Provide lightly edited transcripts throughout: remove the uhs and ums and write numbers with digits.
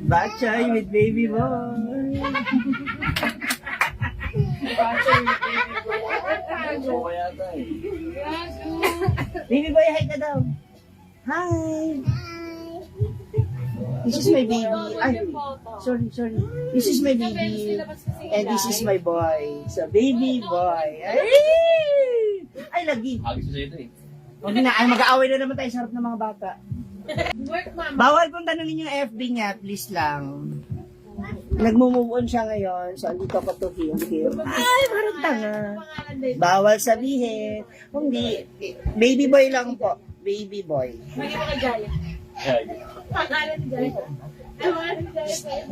Batchay with baby boy. Baby boy, hi ka daw. Hi. This is my baby. Ay, sorry. This is my baby. And this is my boy. So, baby boy. Ay, lagi. Agis sa ito eh. Huwag na, ay mag-aaway na naman tayo sa harap ng mga bata. Bawal kong tanongin yung FB niya, please lang. Nagmo-move on siya ngayon, so andito ako to him. Ay, parang tanga. Bawal sabihin. Hindi, baby boy lang po. Baby boy. Maging mga Jaya. Pangalan ni Jaya. Pangalan ni Jaya.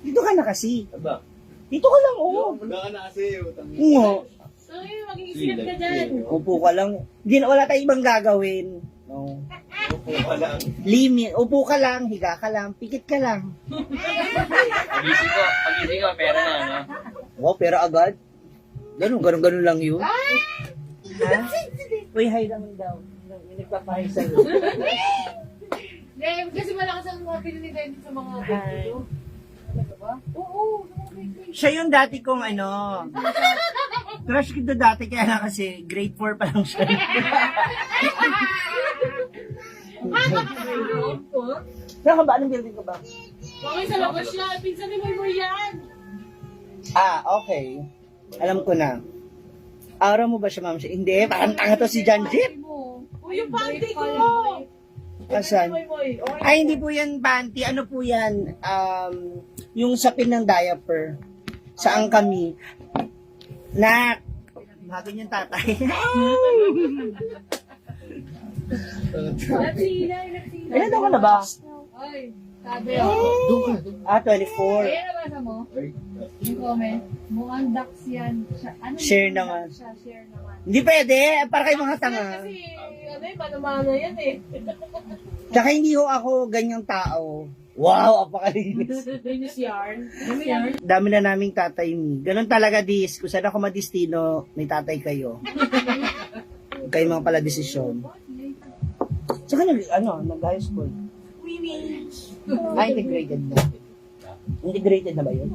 Dito ka na kasi. Aba. Dito ka lang, oo. Wala ka na kasi. Oo. So, maging sikat ka dyan. Upo ka lang. Hindi na, wala tayong ibang gagawin. No. Limit. Upo ka lang, higa ka lang, pikit ka lang. Pagising ko, pera na, no? Wow, pero agad. Ganun lang yun. Ha? Uy, hi lang daw. May nagpapahay sa'yo. Kasi malakas ang mga pinanitay sa mga video. Talaga ba? Oo. Siya yung dati kong crush kita dati kaya na kasi grade 4 pa lang siya. Saan ka ba? Anong building ka ba? Okay, sa labas siya. Pinsan ni Moy yan. Okay. Alam ko na. Aura mo ba siya, ma'am? Hindi, parang tanga to si Janjit. Uy, yung panty ko! Asan? Ay, hindi po yan panty. Ano po yan? Yung sapin ng diaper. Saan kami? Nak! Bagay niyang tatay. Ilan daw ka na ba? Ay, sabi. 24. Kaya nabasa mo? Yung comment. Mukhang ducks yan. Ano Share yung naman. ducks siya? Share naman. Hindi pwede. Para kayo mga tanga. Kasi, paano yan eh. Tsaka hindi ho ako ganyang tao. Wow, apakalinis. Linis yarn. Linis yarn. Dami na naming tatay ni. Ganun talaga, dis. Kung saan ako madistino, may tatay kayo. Huwag kayong mga pala desisyon. Tsaka nag-high school. Integrated na. Integrated na ba yun?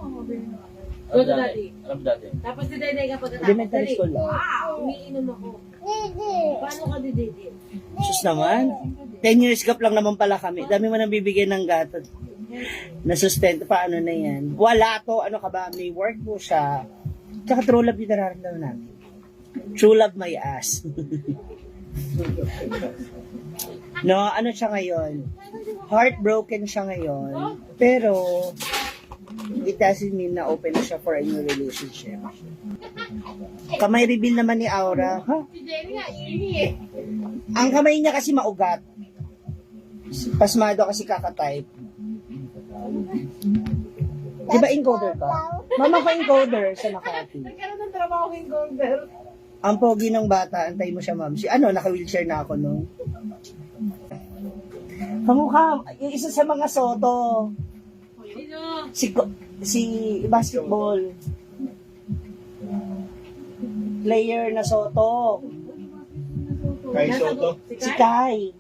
Go to daddy. Alam dati. Tapos si Dede ka pagkatapos. Elementary school lang. Umiinom ako. Paano ka di Dede? Sus naman. 10 years gap lang naman pala kami. Dami mo nang bibigyan ng gato. Na-sustento. Paano na yan? Wala to. Ano ka ba? May work po siya. Tsaka true love yung nararamdaman namin. True love my ass. No, ano siya ngayon? Heartbroken siya ngayon. Pero, it doesn't mean na open na siya for a new relationship. Kamay reveal naman ni Aura. Ha? Si Jenny nga, ini eh. Ang kamay niya kasi maugat. Pasmado kasi kakatype. Di ba encoder ka? Mama ko encoder sa Makati. Nagkaroon ng trabaho ng Golder. Ang pogi ng bata, antay mo siya, ma'am. Naka-wheelchair na ako, no? Kamukha, yung isa sa mga Soto. Sino? Si basketball. Player na Soto. Kay Soto? Si Kai.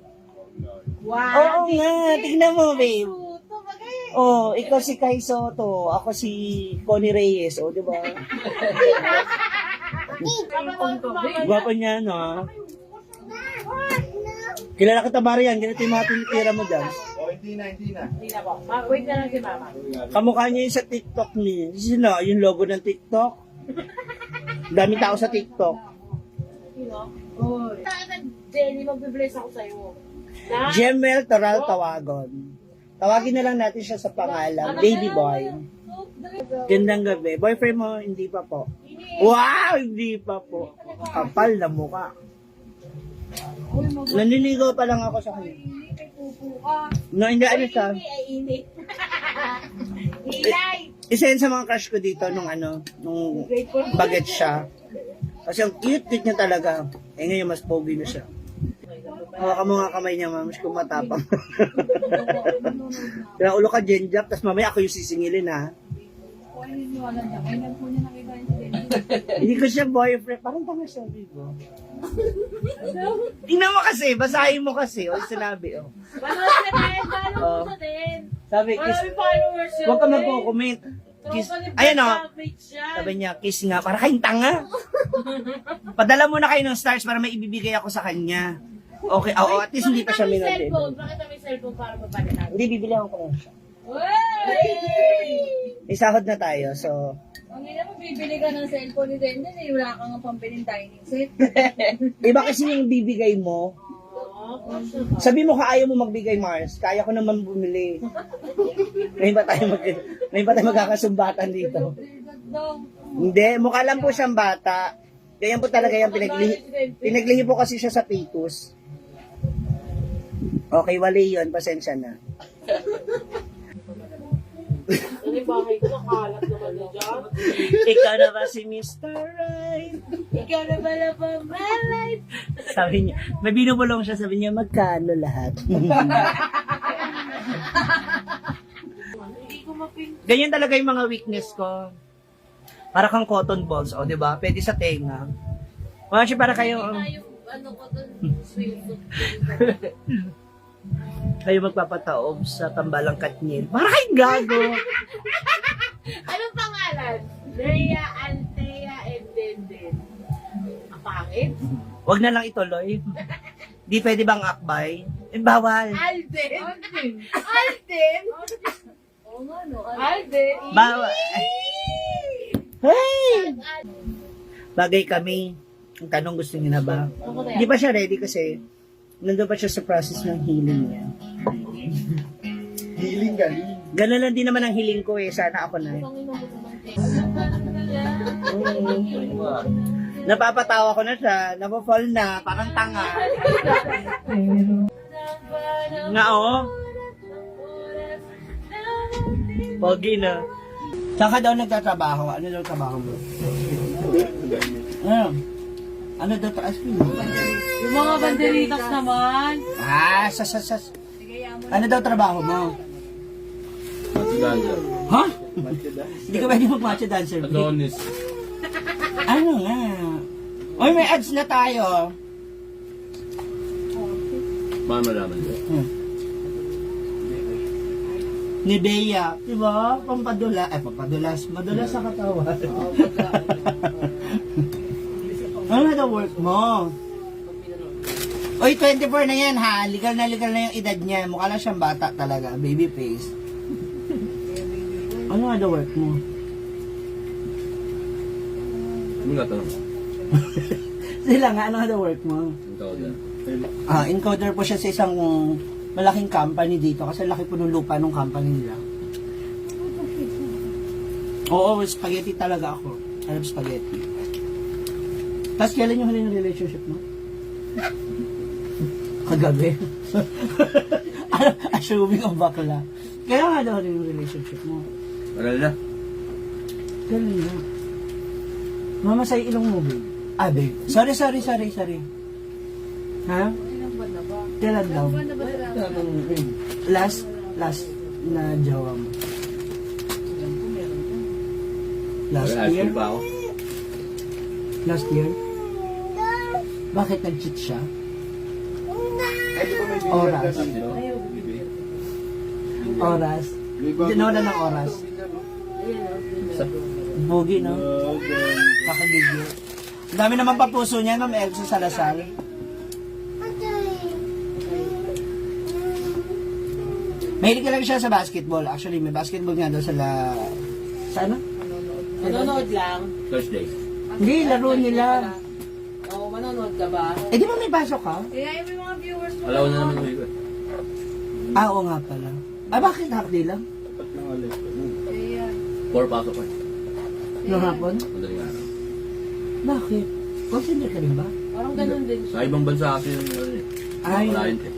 Wow. Oo nga, tignan mo, babe. Ito, bagay. Oh, ikaw si Kai Soto. Ako si Connie Reyes. O, di ba? Gwapo niya, no? Kilala kita, Marian. Ganito yung mga tinitira mo dyan. Hindi na. Hindi na po. Wait na lang si Mama. Kamukha niya yung sa TikTok niya. Sino? Yung logo ng TikTok. Dami tao sa TikTok. Sino? Oy. Jenny, magbe-bless ako sa'yo. Na? Jemel Toral Tawagon. Tawagin na lang natin siya sa pangalan. Baby boy. Gandang gabi. Boyfriend mo, hindi pa po. Wow! Hindi pa po. Kapal na mukha. Naniligaw pa lang ako sa kanya. No, hindi ano siya. Ay, init. Ilay! Isa yun sa mga crush ko dito nung baget siya. Kasi ang cute niya talaga. Eh ngayon mas pogi na siya. Hawakan mo nga kamay niya, ma'am. Kung matapang. Kaya ulo ka, Jenjak. Tapos mamaya ako yung sisingilin, ha? Hindi ko siya boyfriend. Parang tanga siya, Vigo. Tingnan mo kasi, basahin mo kasi. O, sinabi, o. Panood ka din, follow mo din. Sabi, kiss. Maraming followers yun. Huwag ka magko-comment. Kiss. Ayan, o. Sabi niya, kiss nga, para kayong tanga. Padala mo na kayo ng stars para may ibibigay ako sa kanya. Okay, oo, at least hindi pa siya minodin. Pakita mo yung cellphone para mapalitan. Hindi, bibilihan ko lang siya. Wey! May sahod na tayo, so... Ang ina mo, bibili ka ng cellphone ni Denden, eh, wala kang pampiling dining set. Iba kasi yung bibigay mo. Sabi mo ka ayaw mo magbigay, Mars. Kaya ko naman bumili. Ngayon ba tayo magkakasumbatan dito? Hindi, mukha lang po siyang bata. Ganyan po talaga yung pinaglihi po kasi siya sa pitus. Okay, wali yun. Pasensya na. Ano yung bahay ko, nakalat naman na dyan. Ikaw na ba si Mr. Right? Ikaw na pala pa, my life. Sabi niya, may binubulong siya, sabi niya, magkano lahat? Hindi ko mapin... Ganyan talaga yung mga weakness ko. Para kang cotton balls, o, di ba? Pwede sa tenga. Mga siya para kayo, Yung ano ko dun, swimsuit. kayo magpapataob sa tambalang katnil. Para kayong gago. Anong pangalan? Rhea, Althea, and Denden. Ang pangit? Wag na lang ituloy. Di pwede bang akbay? Eh, bawal. Alden? Alden? Oo nga, no? Alden? Bawal. Hey! Bagay kami. Ang tanong, gusto niyo na ba? Hindi pa siya ready kasi nandun pa siya sa process ng healing niya. Healing galing. Ganun lang din naman ang healing ko eh. Sana ako na. Napapatawa ko na siya. Napafall na. Parang tanga. Nga oh. Pogi na. Saan ka daw nagtatrabaho? Ano daw trabaho mo? Ano daw taas mo? Yung mga banderitas naman. Sas. Ano daw trabaho mo? Dancer. Ha? Hindi ka pwede mag-matcha dancer. Vic. Adonis. Ano nga? Oy, may ads na tayo. Paano malaman ko? Ni Bea. Diba? Pampadulas. Madulas sa katawan. Ano na daw work mo? Oy, 24 na yan ha. Legal na yung edad niya. Mukha lang siyang bata talaga. Baby face. Ano nga daw work mo? Ano nga tanong? Sila nga, ano nga daw work mo? Encoder po siya sa isang malaking company dito kasi laki po ng lupa ng company nila. Oo, spaghetti talaga ako. Alam spaghetti. Tapos kailan yung huli ng relationship mo? Kagabi. Assuming ang bakla. Kailan nga daw huli yung relationship mo? Aral na. Kailan na? Mama, sa ilong mo, babe. Ah, babe. Sorry. Ha? Kailan daw? Last na jawa mo. Last year? ba ako? Last year? Bakit nag-cheat siya? Ay, di ba may billiard Oras. ka dito? Oras? Nawala ng oras. Bogi, no? Kakagigil. Ang dami naman papuso niya, Ma'am Elsa Salazar. Mahilig ka lang siya sa basketball. Actually, may basketball nga daw sa Sa ano? Manonood lang. Thursday. Hindi, laro nila. Oo, manonood ka ba? Eh, di ba may pasok ka? Kaya yung mga viewers mo. Alaw na naman uwi ko. Oo nga pala. Bakit half-day lang? Dapat lang alis ko. Kaya, 4 pasok ko eh. Noong hapon? Madaling araw. Bakit? Consider ka rin ba? Parang ganun din siya. Sa ibang bansa kasi yung ano eh. Ay. Client eh.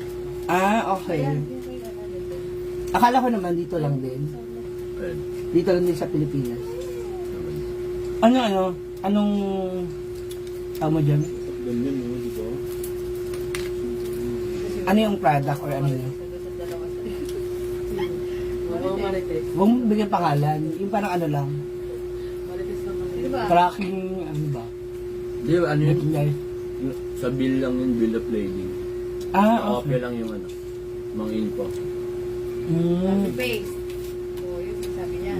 Okay. Akala ko naman dito lang din. Ayun. Dito lang din sa Pilipinas. Anong tawag mo dyan? Ganyan mo, di ba? Ano yung product or ano yun? Oo, marites. Huwag mo bigyan pangalan. Yung parang ano lang. Marites naman. di ba? Tracking, ano ba? Di ba, ano yun? Merchandise. Sa bill lang yung bill of lading. Okay. Okay lang yung ano, mga info. Mm. Face. Oo, yun yung sabi niya.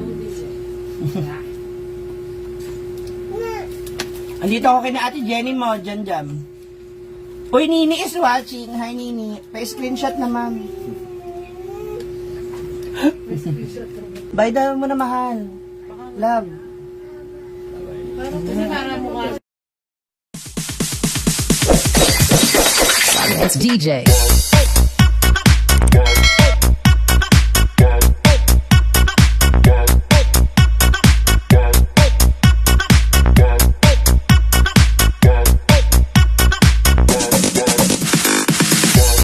Andito ako kay na Ate Jenny mo, Jam. Uy, Nini is watching. Hi, Nini. Pa-screenshot naman. Bye daw mo na, mahal. Love. Parang kasi parang mukha It's DJ.